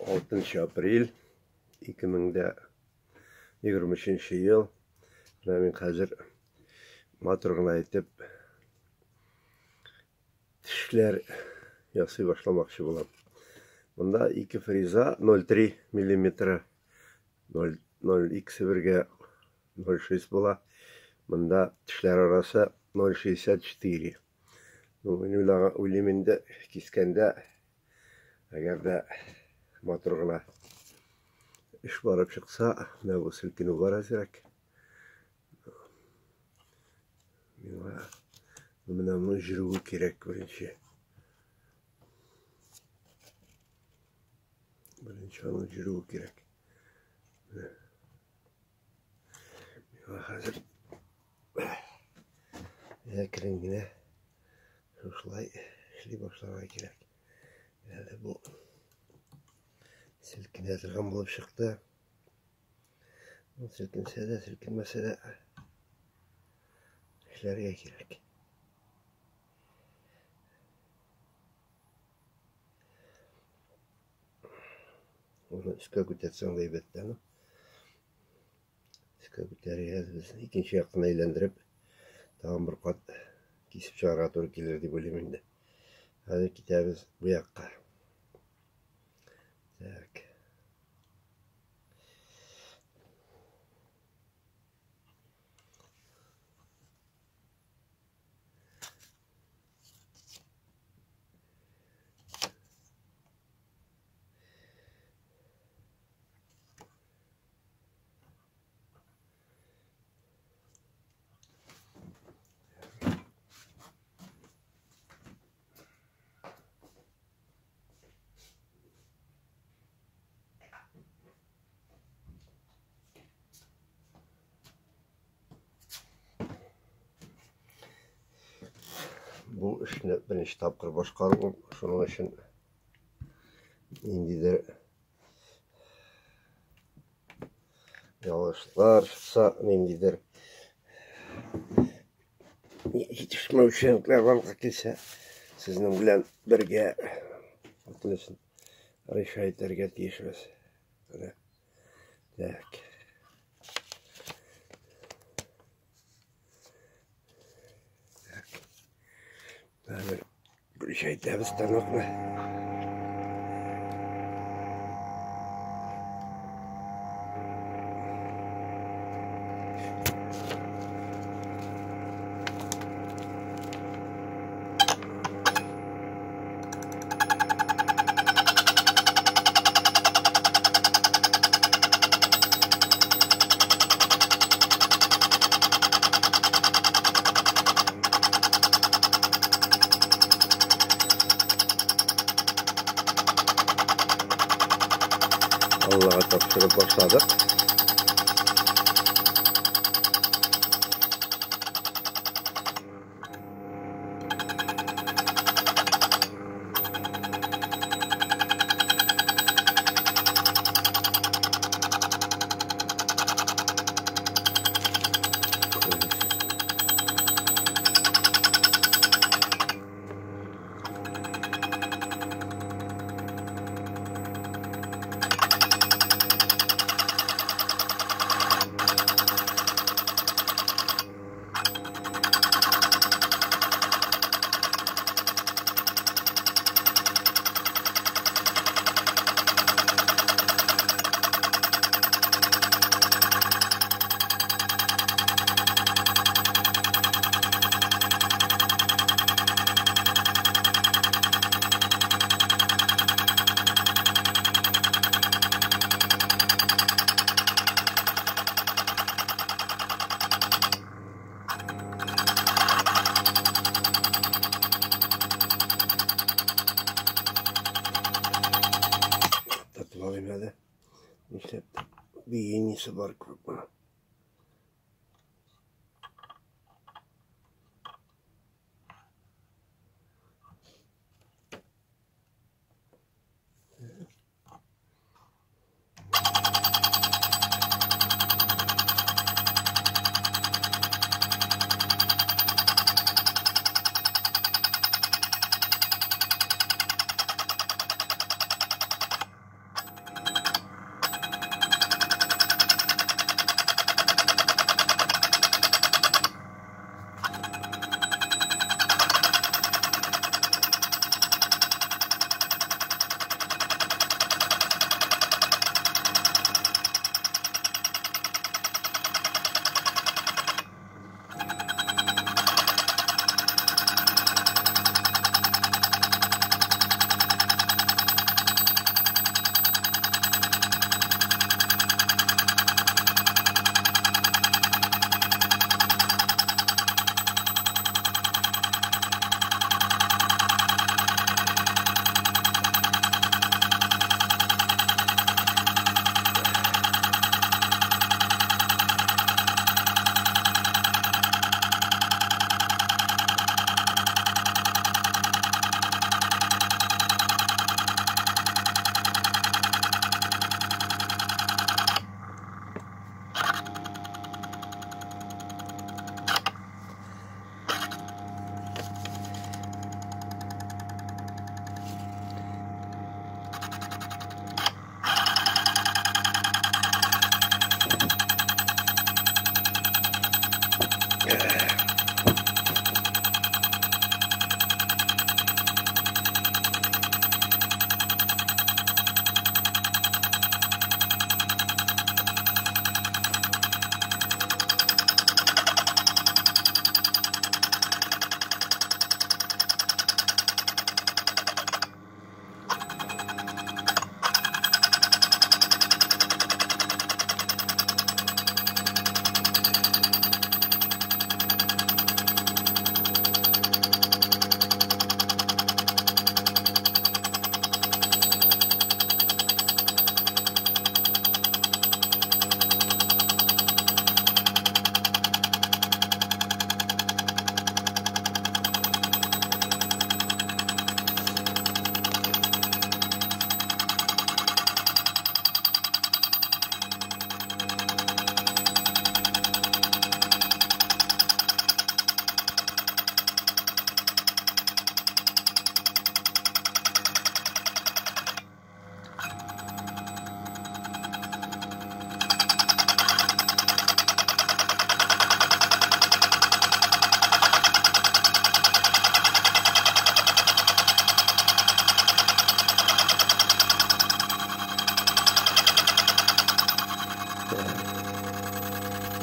6 апрель 2023 ел. Менә мин хәзер матур гына итеп тешләр ясый башламакчы булам. Монда ике фреза 0,3 миллиметра 0,2 бергә 0,6 була. Монда тешләр арасы 0,64. Ну, мин уйлаган, уйлыйм инде, кискәндә, әгәр дә матур гына эш барып чыкса, менә бу селкенү бар әзрәк. Миңа менә моның җөрүе кирәк беренче. Беренче аның җөрүе кирәк. Менә. Миңа хәзер әкрен генә шушылай эшли башларга кирәк. Әле бу селкенә торган булып чыкты. Ул селкенсә дә, селкенмәсә дә эшләргә кирәк. Оны өскә күтәрсәң дә әйбәт тә, Өскә күтәрергә без икенче яктан әйләндереп, тагын бер кат кисеп чыгарга туры килер дип уйлыйм инде. Хәзер китәбез бу якка. Так. Бу эшне беренче тапкыр башкаруым, шуның өчен ниндидер ялгышлар чыкса, ниндидер җитешмәүчәнлекләр барлыкка килсә, сезнең белән бергә бөтенесен решать итәргә тиешбез. Менә. Так. Так. Хәзер включать итәбез станокны. Аллага тапшырып башладык. Татып алыйм әле. Нишләп биенисе бар кебек моның.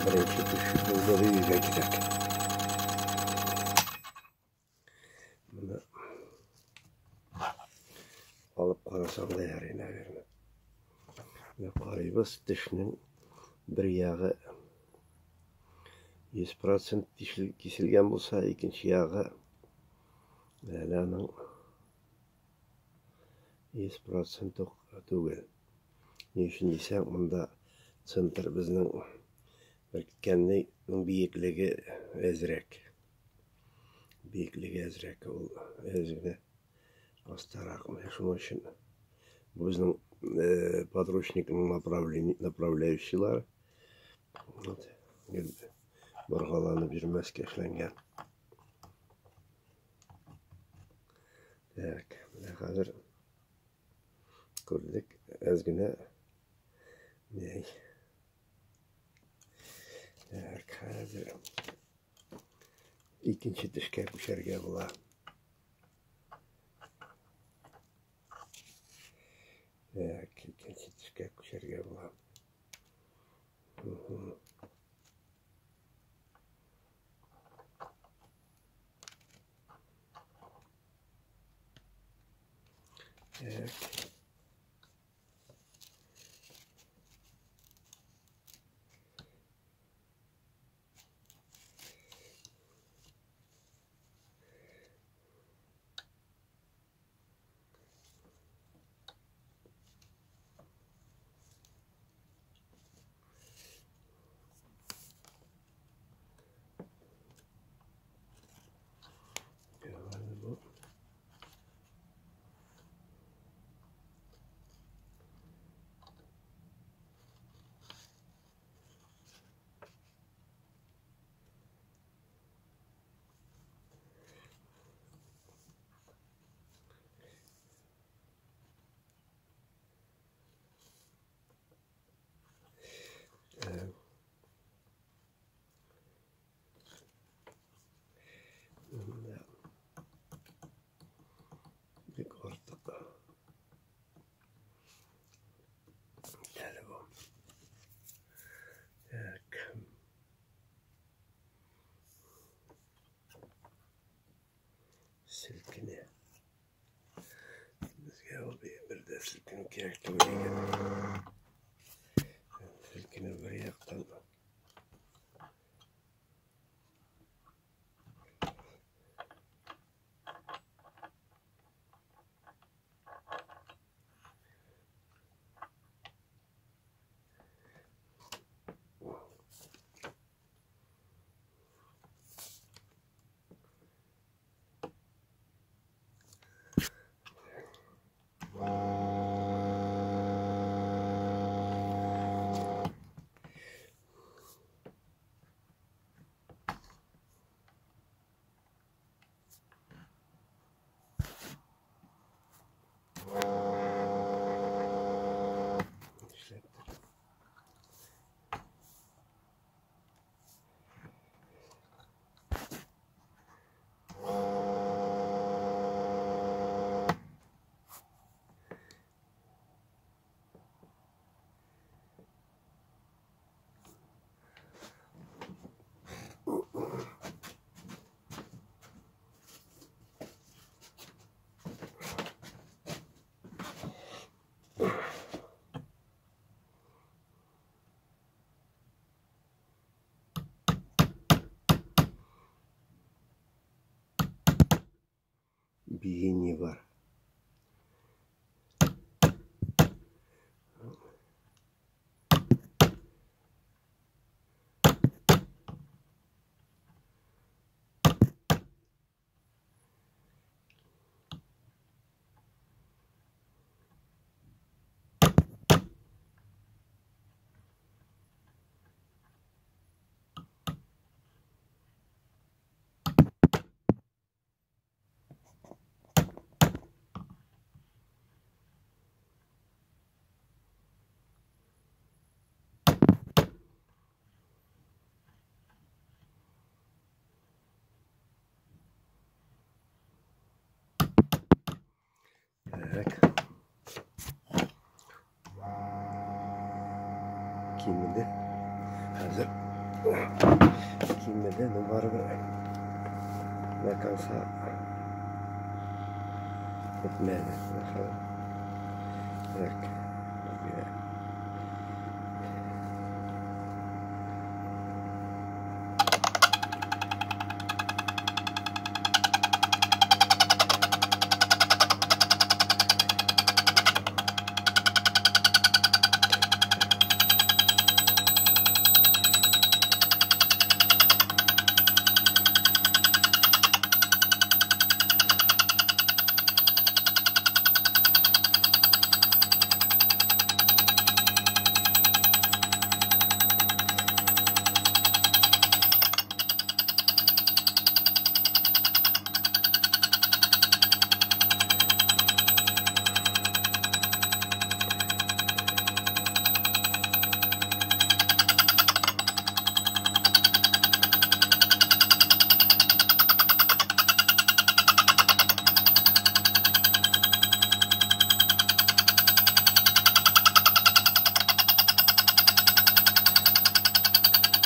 Беренче төш булды дияргә кирәк. Моны алып карасаң да ярый, наверное. Менә карыйбыз, тешнең бер ягы 100% киселгән булса, икенче ягы әле аның 100% түгел. Ни өчен дисәң, монда центр безнең беркеткәннең биеклеге әзрәк. Биеклеге әзрәк, ул әз генә астарак. Менә шуның өчен бу безнең подручникның направляющийлары. Вот, гел боргаланып йөрмәскә эшләнгән. Так, менә хәзер күрдек, әз генә ни. Так, хәзер икенче тешкә күчәргә була. Так, икенче тешкә күчәргә була. Так. Bu. Бик артык. Әле бу. Так. Селкенә. Безгә ул бер дә селкенү кирәк түгел икән. Селкенү бер яктан. Так. Кимеде. Хәзер кимеде, но барыбер до конца бетмәде. Так.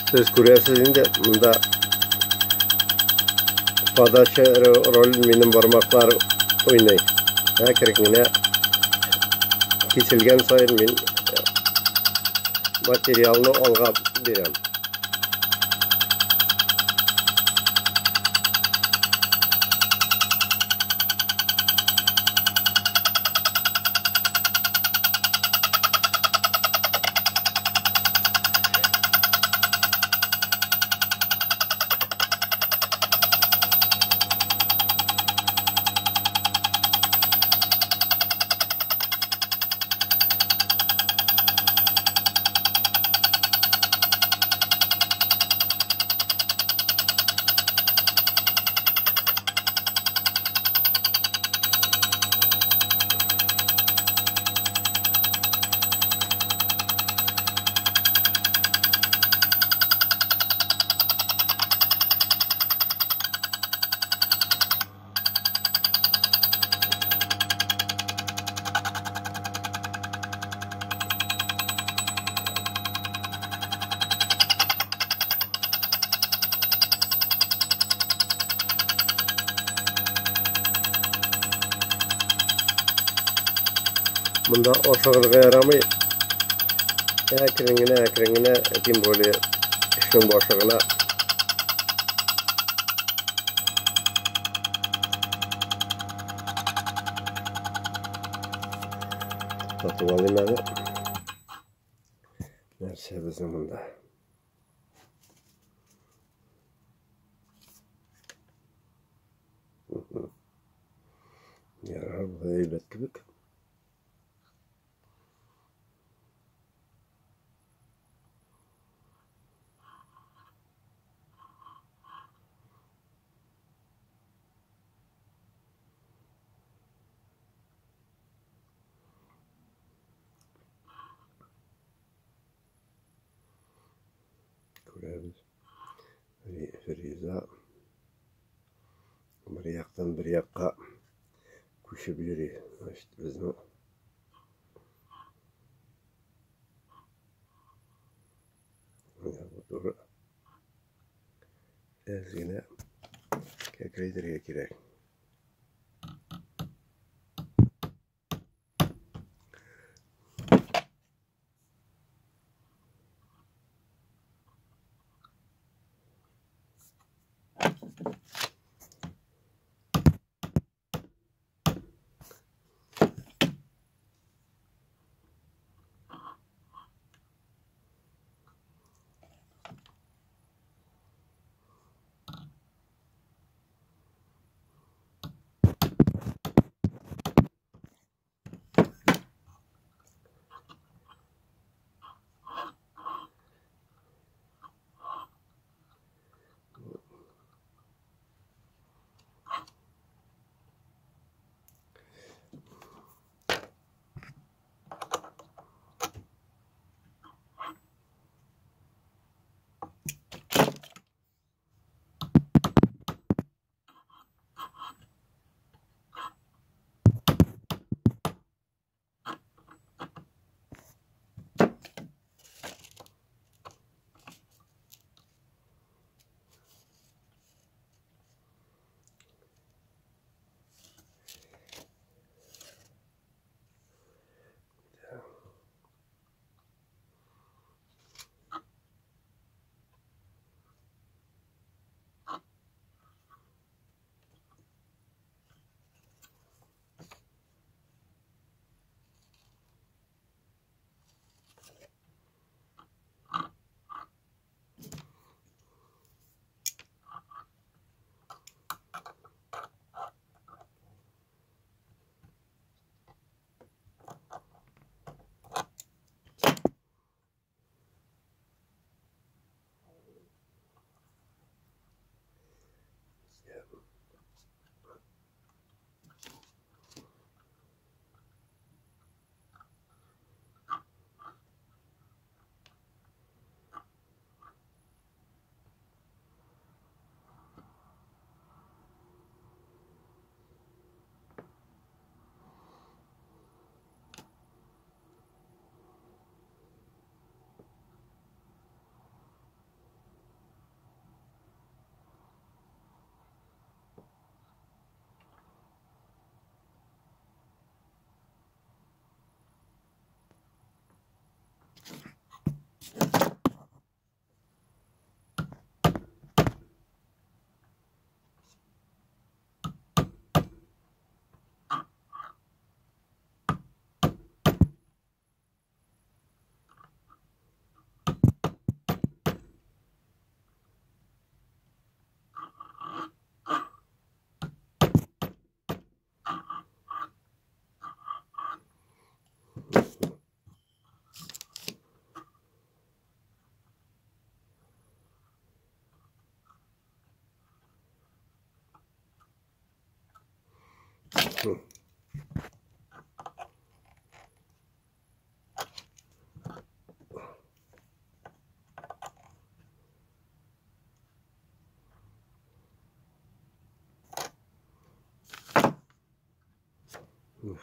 Сез күрәсез инде, монда подача ролен минем бармаклар уйный. Әкрен генә киселгән саен мин материалны алга бирәм. Монда ашыгырга ярамый. Әкрен генә, әкрен генә, тем более эшнең башы гына. Туктатып алыйм әле. Нәрсә безнең монда? Ярар, бу әйбәт кебек. Күрәбез. Фриза бер яктан бер якка күчеп йөри. Значит, безнең менә бу туры әз генә кәкрәйтергә кирәк.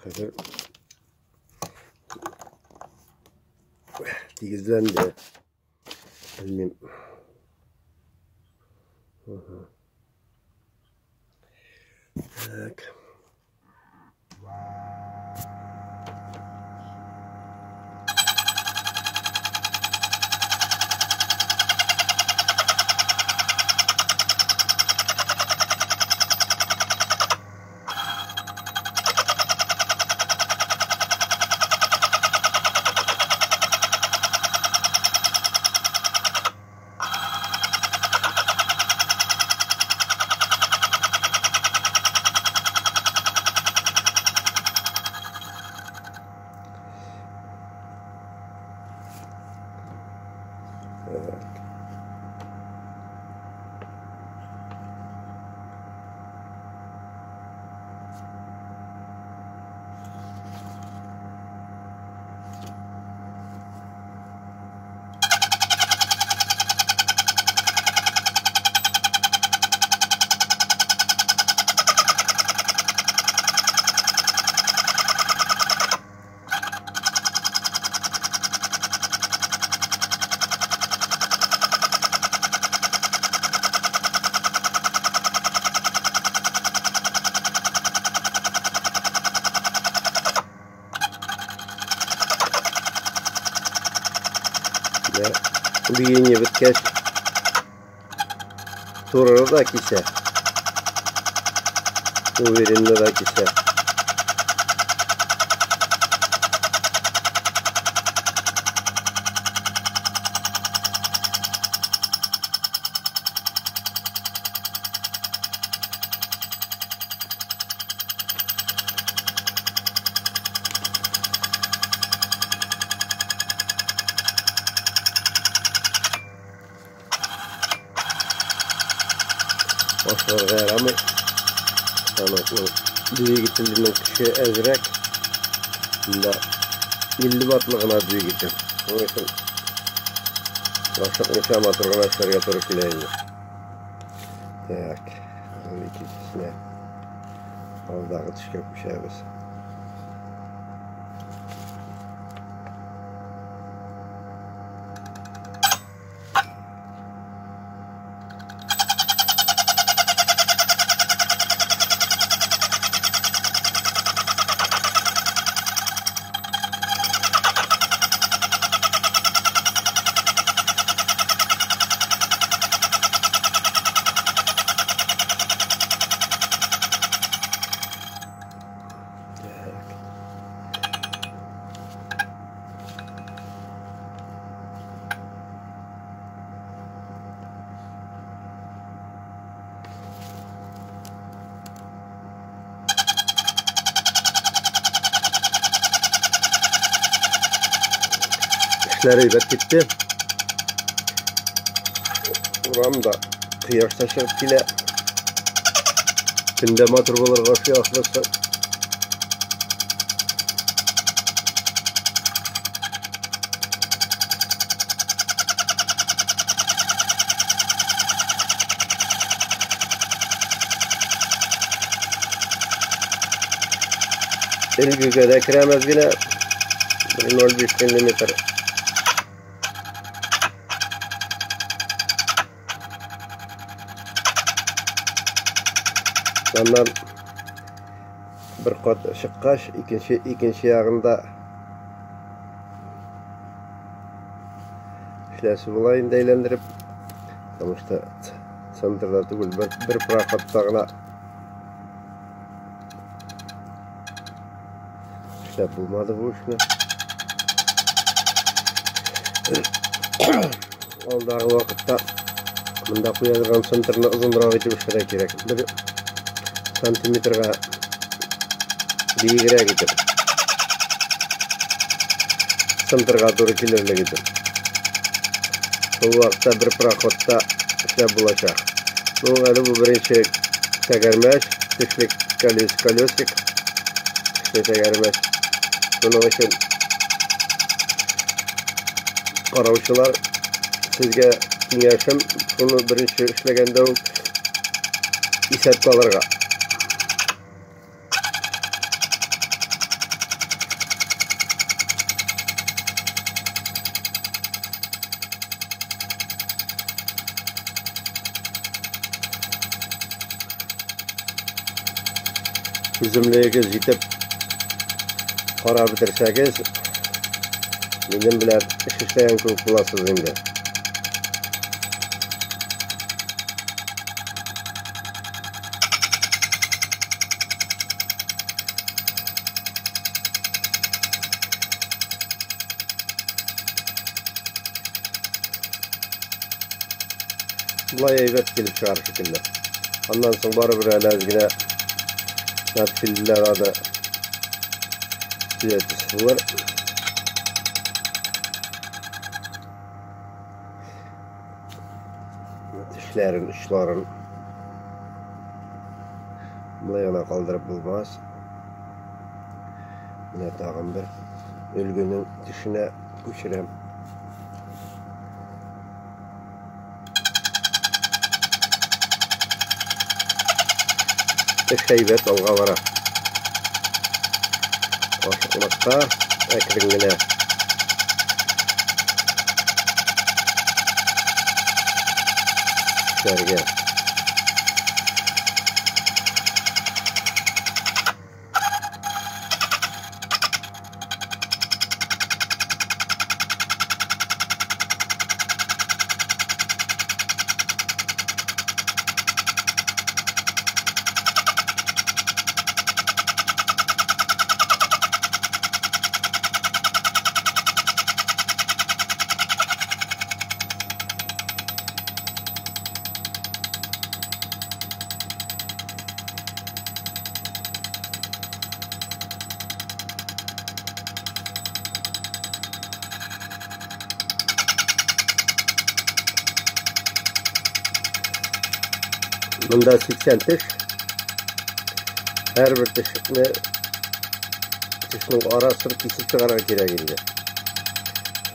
Хәзер тигезләнде. Белмим. Так. Так. Биене беткәч, турыры да кисә. Уверенно да кисә. Ашыгырга ярамый. Станокның двигателенең көче әзрәк. Монда 50 ваттлы гына двигатель. Шуның өчен ашыкмыйча матур гына эшләргә туры килә инде. Так, икенчесенә алдагы төшкә күчәбез. Эшләр әйбәт китте. Урамда кояш та чыгып килә. Көндә матур булырга охшый ахрысы. Өлгегә дә керәмез генә. 1,05 миллиметр. Аннан бер кат чыккач, икенче ягында эшләсе була инде әйләндереп. Потому что центрда түгел, бер проходта гына эшләп булмады бу эшне. Алдагы вакытта монда куя торган центрны озынрак итеп эшләргә кирәк. 1 сантиметрга биегрәк итеп. Центрга туры килерлек итеп. Шул вакытта бер проходта эшләп булачак. Ну, әле бу беренче тәгәрмәч, тешлек колесик. Обычный тәгәрмәч. Шуның өчен караучылар, сезгә киңәшем, шуны беренче эшләгәндә үк исәпкә алырга. Түземлегегез җитеп карап бетерсәгез, минем белән эш эшләгән кебек буласыз инде. Болай әйбәт килеп чыгар шикелле. Аннан соң барыбер әле әз генә надфилләр аны төзәтәсе булыр. Тешләрен, очларын болай гына калдырып булмас. Менә тагын бер өлгенең тешенә күчерәм. Эш әйбәт алга бара. Ашыкмаска, әкрен генә. Эшләргә. Монда 80 теш. Һәрбер тешне тешнең арасын кисеп чыгарырга кирәк инде.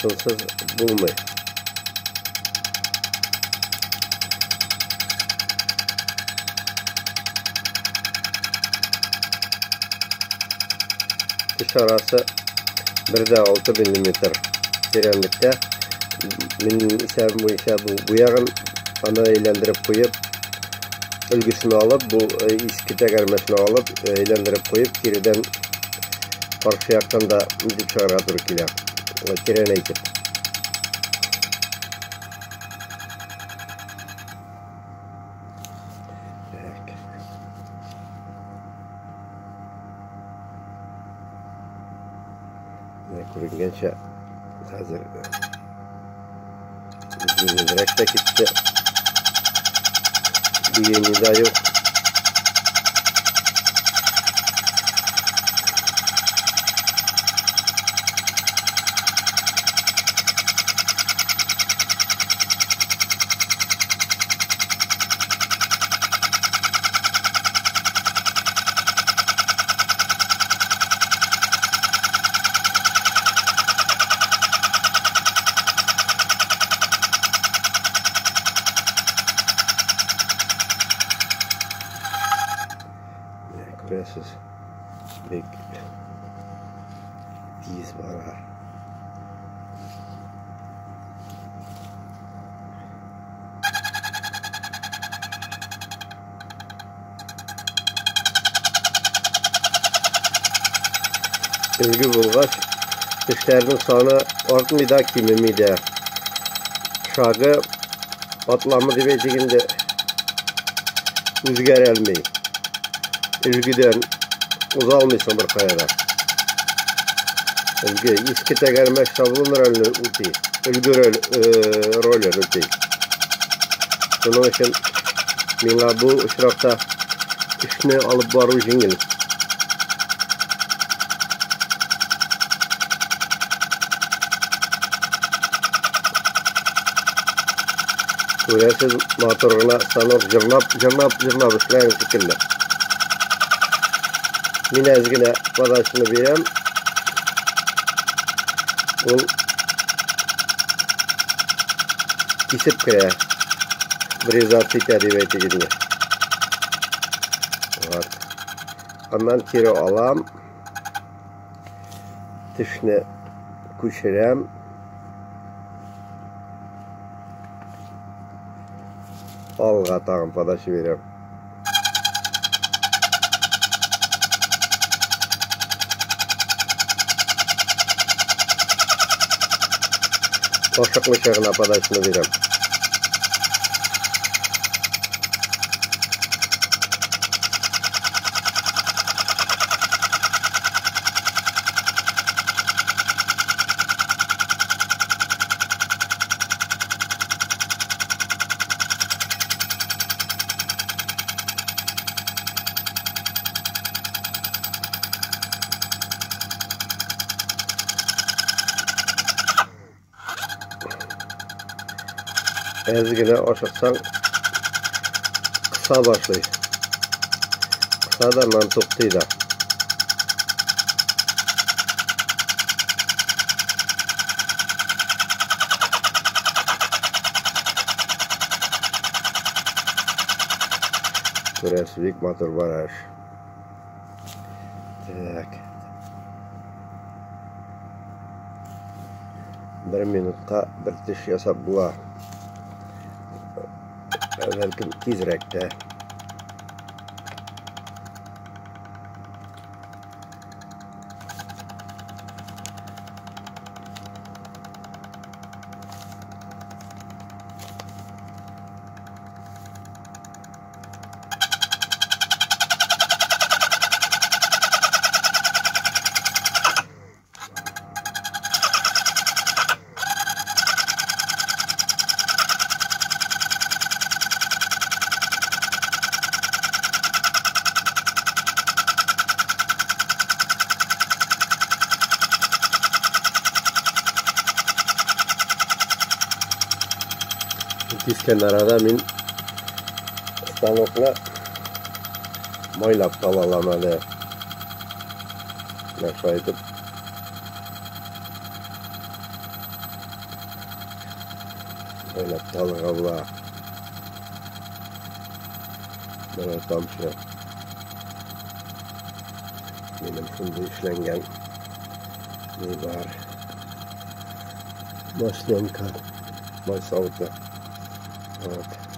Шунсыз булмый. Теш арасы 1,6 миллиметр тирәнлектә. Минем исәбем буенча бу буягын аны әйләндереп куеп, өлгесен алып, бу иске тәгәрмәчне алып, әйләндереп куеп, киредән каршы яктан да нитеп чыгарга туры килә. Тирәнәйтеп. Так. Менә күренгәнчә, хәзер җиңелрәк тә китте. Биене дә юк. Күрәсез, бик тиз бара. Өлге булгач, тешләрнең саны артмый да, кимеми дә. Шагы, атламы дип әйтик инде, үзгәрәлми. Өлгедән уза алмыйсың беркая да. Өлге иске тәгәрмәч шаблон ролен үти, өлге роль, ролен үти. Шуның өчен миңа бу очракта эшне алып бару җиңел. Күрәсез, матур гына станок җырлап, җырлап, җырлап эшләгән шикелле. Мин әз генә подачаны бирәм. Ул кисеп керә. Врезаться итә дип әйтик инде. Вот. Аннан кире алам. Тешне күчерәм. Алга тагын подача бирәм. Ашыкмыйча гына подачаны бирәм. Әз генә ашыксаң, кыса башлый. Кыса да, аннан туктый да. Күрәсез, бик матур бара эш. Так. Бер минутка бер теш ясап була. Бәлкем тизрәк тә. Кискән арада мин станокны майлап та алам әле. Менә шулай итеп. Майлап та алырга була. Берәр тамчы. Минем шундый эшләнгән ни бар. Масленка. Май савыты. Вот.